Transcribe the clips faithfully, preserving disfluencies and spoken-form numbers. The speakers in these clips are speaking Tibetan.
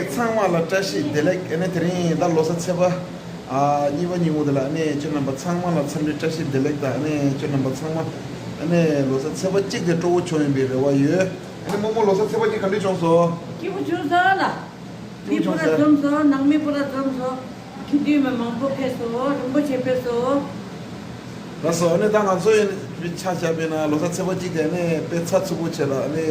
ཚང་མ་ལ་བཀྲ་ཤིས་བདེ་ལེགས། ཨ་ནི་དེ་རིང་ད་ལོ་གསར་ཚེས་པ་ཨ་གཉིས་པ་ཉིན་མོ་དེ་ལ་ཨ་ནི་ཁྱོད་རྣམ་པ་ཚང་མ་ལ་འཚམས་འདྲི་བཀྲ་ཤིས་བདེ་ལེགས་དང་། ཨ་ནི་ཁྱོད་རྣམ་པ་ཚང་མ་ཨ་ནི་ལོ་གསར་ཚེས་པ་གཅིག་དེ་སྤྲོ་བོ་བྱུང་ཡིན་པའི་རེ་བ་ཡོད། ཨ་ནི་རྨོ་མོ་ལོ་གསར་ཚེས་པ་གཅིག་ག་འདྲ་བྱུང་སོང་། སྐྱིད་པོ་བྱུང་སོང་ལ། མི་སྤུ་ར་འཛོམས་སོང་། ནང་མི་སྤུ་ར་འཛོམས་སོང་། ཁྱི་འདུས་མི་མང་པོ་ཕེབས་སོང་། རིན་པོ་ཆེ་ཕེབས་སོང་། ལགས་སོ། ཨ་ནི་ད་ང་ཚོ་ཡིན་ཆ་བཞག་པས་ན་ལོ་གསར་ཚེས་པ་གཅིག་དེ་ནི་དཔེ་ཚགས་ཚུད་པོ་བྱས་ལ། ཨ་ནི་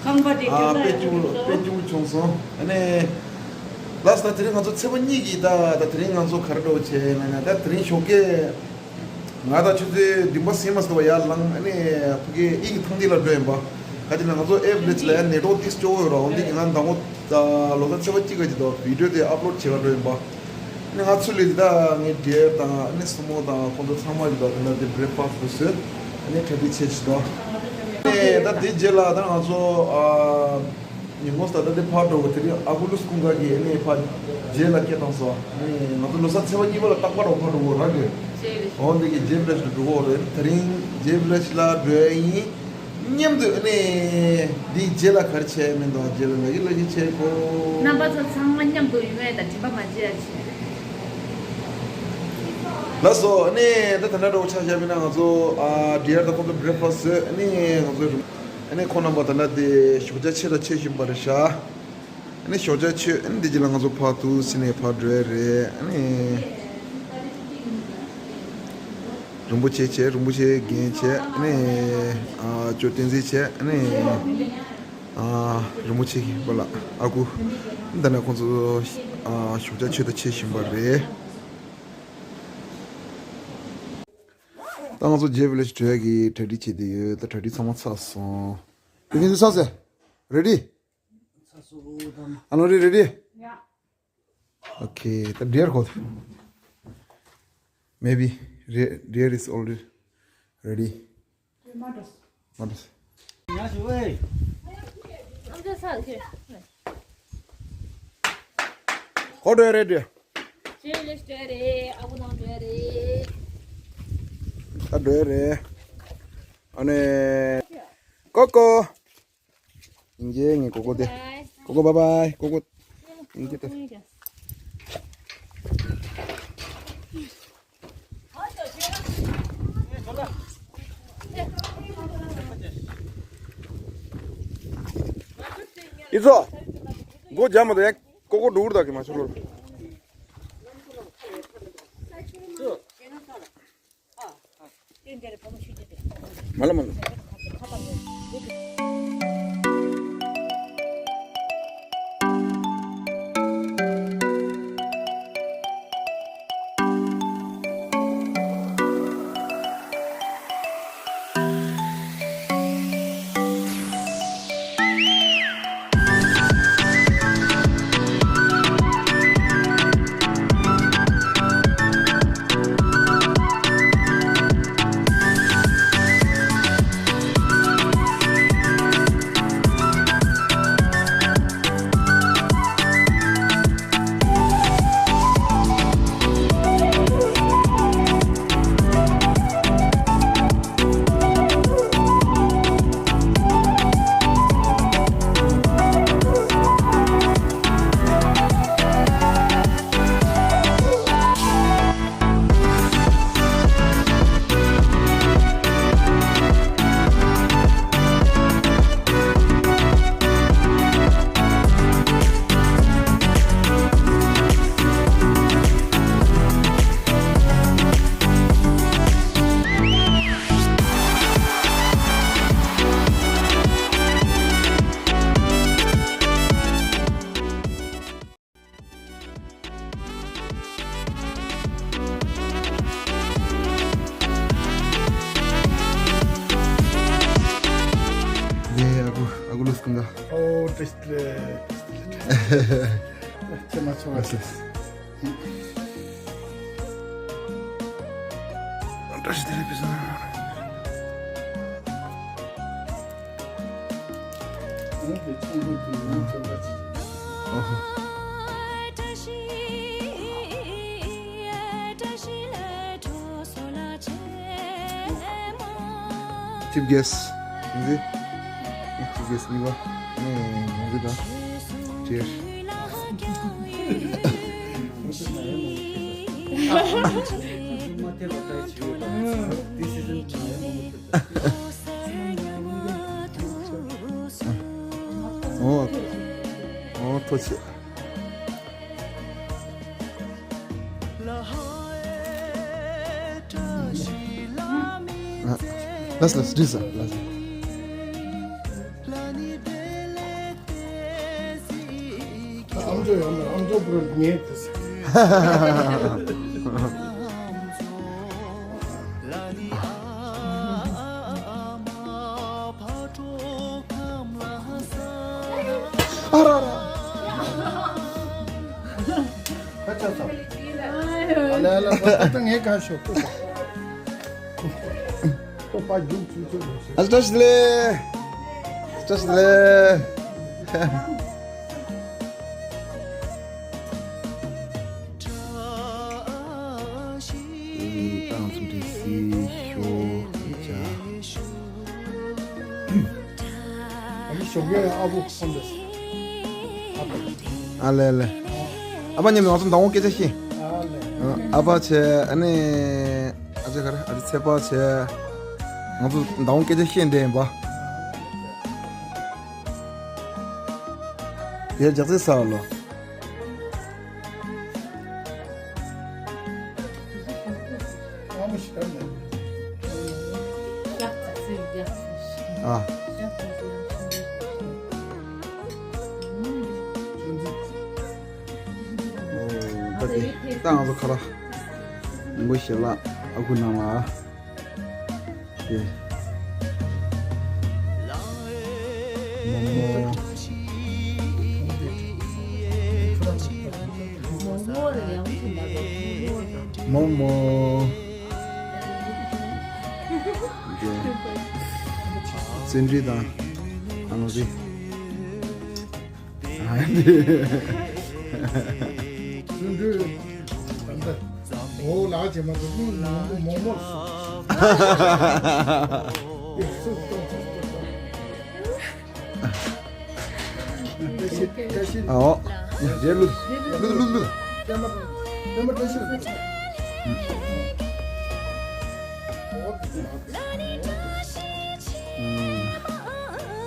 ཁང་པ་དེ་ཨ་སྐྱོ་དཔེ་སྐྱིད་པོ་དཔེ་སྐྱིད་པོ་བྱུང་སོང་། ཨ་ནི་ལགས་སོ། ད་དེ་རིང་ང་ཚོ་ཚེས་པ་གཉིས་ཀྱི་ད་ད་དེ་རིང་ང་ཚོ་ག་རེ་འགྲོ་བྱས་ན་ན། ད་དེ་རིང་ཞོགས་ཀས་ང་དང་ཆུ་ཚོད་བདུན་པ་ཟིན་མ་སོང་བ་ཡར་ལངས། ཨ་ནི་ཕ་གི་ཨི་ཡི་ཐང་ཏི་ལ་འགྲོ་ཡིན་པ། ག་ཅི་ན་ང་ཚོ་ཨེབ་ལེ་ཅི་ལ་ཡང་ནེ་ཊོག་ཏིས་སྐྱོ་བོ་ཡོད་ར། འོན་ཏེ་ང་མདང་དགོང་ད་ལོ་གསར་ཚེས་པ་གཅིག་ག་ཅི་ད་བི་ཌིའོ་དེ་ཨབ་ལོཌ་བྱེད་ག་འགྲོ་ཡིན་པ། ཨ་ནི་ང་ཚུར་ལས་དེ་ད་ངའི་ཌི་ཡར་དང་ཨ་ནི་སྲུ་མོ་དང་ཁོང་ཚོ་ཚང་མ་ཡོད་ད། དེ་ན་དེ་བྷི་རེག་ཕ་སི་ཊི་དུ་བཟོས། ཨ་ནི་གྲ་སྒྲིག་བྱས་ཤི་ད། ཨ་ནི་ད་དེ་རྗེས་ལ་ད་ང་ཚོ་ཨ། ཉིན་མོ་ད་ལྟ་འདི་ཕར་འགྲོ་བ་དེ་རིང་ཨ་ཁུ་ལུས་ཀུན་དགའ་གི་ཨ་ནི་ཕར་རྗེས་ལ་སྐད་བཏང་སོང་། ཨ་ནི་ང་ཚོ་ལོ་གསར་ཚེས་པ་གཉིས་པ་ལ་རྟག་པར་འོ་ཕར་འགྲོ་གོ་ར་གི། འོ་འདི་གི་ཇེ་བི་ལེ་ཇི་ལ་འགྲོ་གོ་རེད། དེ་རིང་ཇེ་བི་ལེ་ཇི་ལ་འགྲོ་ཡ་ཡིན། མཉམ་དུ་ཨ་ནི་འདི་རྗེས་ལ་ག་རེ་བྱས་མིན་དང་རྗེས་ལ་ལ་གི་ལ་གི་བྱས་གོ། རྣམ་པ་ཚོ་ཚང་མ་མཉམ་དུ་ཡོང་ཡ་དང་དྲན་པ་མ་བརྗེད་ཡ་བྱས། ལགས་སོ། ཨ་ནི་ད་ད་ལྟ་འགྲོ་ཆ་བཞག་མིན་ན་ང་ཚོ་ཨ་ཌི་ཡར་དང་ཁོང་ཚོ་བྷི་རེག་ཕ་སི་ཊི་བཟོས། ཨ་ནི་ང་ཚོ་ཨ་ནི་ཁོང་རྣམ་པ་ད་ལྟ་དེ་ཞོགས་ཇ་ཆེ་ལ་ཆེ་བཞིན་པ་རེད་ཤག་ཨ་ནི་ཞོགས་ཇ་མཆོད། ཨ་ནི་འདི་རྗེས་ལ་ང་ཚོ་ཕར་དུ་སི་ནས་ཕར་འགྲོ་ཡ་རེད། ཨ་ནི་རིན་པོ་ཆེ་བྱས། རིན་པོ་ཆེ་རྒན་བྱས། ཨ་ནི་ཨ་ཅོ་བསྟན་འཛིན་བྱས། ཨ་ནི་ཨ་རིན་པོ་ཆེ་པ་ལགས་ཨ་ཁུ། འདི་ནས་ཁོང་ཚོ་ཨ་ཞོགས་ཇ་མཆོད་ད་མཆོད་བཞིན་པ་རེད། ད་ང་ཚོ་ཇེ་བི་ལེ་ཇི་འགྲོ་ཡ་གི་གྲ་སྒྲིག་བྱེད་དུ་ཡོད། ད་གྲ་སྒྲིག་ཚང་མ་ཚར་སོང་། དེ་ནས་འདི་ཚར་ཟེར། རེ་ཌི། Are you ready? Yeah. Okay, the deer got. Maybe re- deer is already ready. Tomatoes. Tomatoes. I'm just out here. How do you ready? Chili ready. I will not ready. How do you ready? Ane. Coco. ཡིན་གྱི་ངའི་ཀོ་ཀོ་དེ། ཀོ་ཀོ་བྷའི་བྷའི། ཀོ་ཀོ། ཡིན་གྱི་དེ། ཨི་ཚོ། སྒོ་རྒྱབ་མ་དང་ཡ། ཀོ་ཀོ་འགྲོ་གི་རེད་ད་གི་མ་ཤོར་ལོ། མ་ལ་མ་ལ། ཡེ། ཨ་ཁུ། ཨ་ཁུ་ལུས་ཀུན་དགའ། ཨོ། བཀྲ་ཤིས་བདེ་ལེགས། བཀྲ་ཤིས་བདེ་ལེགས། ཁྱེད་མ་ཆུང་བ་ཞིག་བཀྲ་ཤིས་བདེ་ལེགས། བཀྲ་ཤིས་བདེ་ལེགས། ཅིབ་གེས། ཅིབ་གེས་གཉིས་པ། ཅིབ་གེས་གཉིས་པ། ཨ་ནི་ང་ཚོ་དང་། Cheers། ཨོ། ཨོ། ཐུགས་རྗེ་ཆེ། ལགས་ལགས། འགྲིག་སོང་། ལགས་སོ། ཨམ་ཅོག་ཡོང་ན་ཨམ་ཅོག་པུ་རུ་ཉལ་དུ་ཟེར། ཨ་ར་ར། ཁ་ཆག་ཚར། ཨ་ལ་ལ། ད་ད་ངས་གང་ཤོག་ཨ། བཀྲ་ཤིས་བདེ་ལེགས། བཀྲ་ཤིས་བདེ་ལེགས། ཨ་ནི་ཞོགས་ཀས་ཨ་བོ་ཁོང་དེ། ཨ་ལེ་ལེ། ཨ་ཕ་མཉམ་དུ་ང་ཚོ་མདང་དགོང་སྐད་ཆ་བཤད། ཨ་ལེ། ཨ་ཕ་བྱས། ཨ་ནི་ཨ་ཅེ་ག་རེ། ཨ་ཅེ་ཚེ་དཔག་བྱས། ང་ཚོ་མདང་དགོང་སྐད་ཆ་བཤད་འདི་ཡིན་པ། དེར་ལྗགས་རྩེ་ས་ལོ། ཨ། ད་དེ་ད་ང་ཚོ་ཁ་ལག་མགོ་ཞལ་ལག་ཨ་ཁུ་ནང་ལ། ཨེ། མོག་མོག། མོག་མོག། ཨེ། བརྩོན་འགྲུས་དང་། ཨ་ནོ་རི། བརྩོན་འགྲུས། འོ་ལགས་ཅེས་མ་གཏོགས་མི་མང་པོ་མོག་མོག་ཟེར། ཨ་འོ། རེད། ལུས་ལུས་ལུས་ལུས།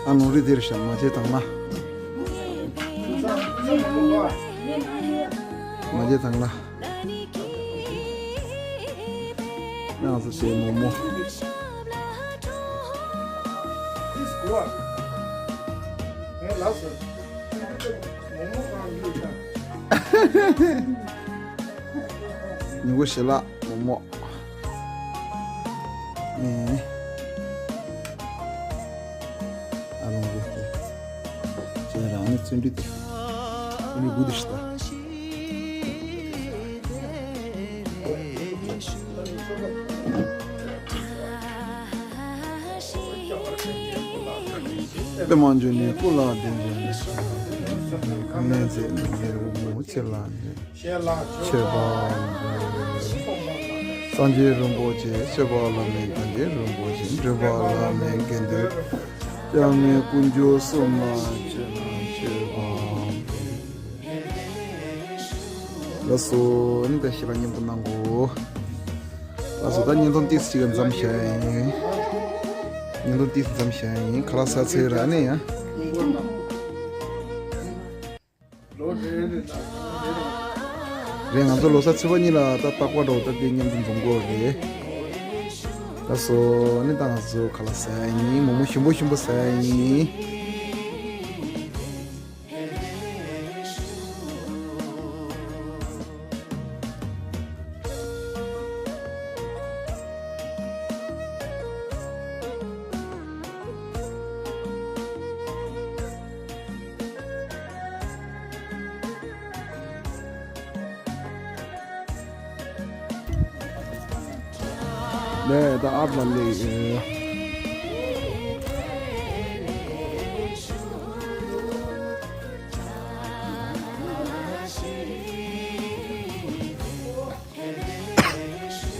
ཨ་ནོ་རི་དེར་ཤ་མ་བྱེད་དང་ལ། མ་བྱེད་དང་ལ། ང་ཚོ་ཞེས་མོག་མོག། ཉིན་གུང་ཞལ་ལག་མོག་མོག། ཨ་ལོང་གི་ཁྱེད་རང་ནི་བརྩོན་འགྲུས་དེ། བརྩོན་འགྲུས་དགུ་དེ་ཤི་ད། པདྨ་འབྱུང་གནས་སྐུ་ལ་བདེ་འབྱུང་གནས། གང་ནས་མཛད་མི་ལས་རུང་མོ་ཆེ་ལ་ནས། ཆོས་པ། སངས་རྒྱས་རིན་པོ་ཆེ། ཆོས་པ་བླ་མེད་སངས་རྒྱས་རིན་པོ་ཆེ། འགྲུབ་པ་བླ་མེད་དགེ་འདུན། ཡང་མེད་དཀོན་མཆོག་གསུམ་ལ་ཆོས་ཆོས་པ། ལགས་སོ། ཨ་ནི་ད་ཞལ་ལག་མཉམ་དུ་གནང་གོ། ལགས་སོ། ད་བརྙན་ཐུང་ཏིག་ཙམ་ཅིག་མཚམས་བཞག་ཡིན། བརྙན་ཐུང་ཏིག་ཙམ་མཚམས་བཞག་ཡིན། ཁ་ལག་ཟ་ཚར་ར་ནི་ཡ། རེད། ང་ཚོ་ལོ་གསར་ཚེས་པ་གཉིས་ལ་ད་རྟག་པར་འགྲོ། ད་དེ་མཉམ་དུ་འཛོམས་དགོས་རེད། ལགས་སོ། ཨ་ནི་ད་ང་ཚོ་ཁ་ལག་ཟ་ཡིན། མོག་མོག་ཞིམ་པོ་ཞིམ་པོ་ཟ་ཡིན། ལས་ད་ཨབ་ལ་ལས།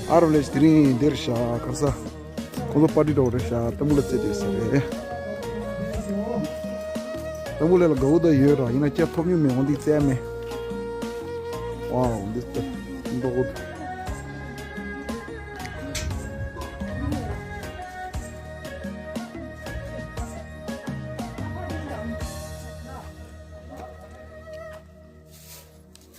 ཨ་རོ་ལས་དེ་རིང་འདིར་ཤ་ཁར་ས། ཁོང་ཚོ་པར་ཊི་འདྲ་བོ་རེད་ཤག་ཏམ་བུ་ལ་རྩེ་དེ་ས་རེད། ཏམ་བུ་ལ་ལ་དགའ་བོ་ད་ཡོད་ར། ཡིན་ན་ཁྱེད་ཐོབ་མྱོང་མེད། འོང་འདི་རྩེ་མེད། ཝའོ། འདི་ལྟ་མདོག་གོ།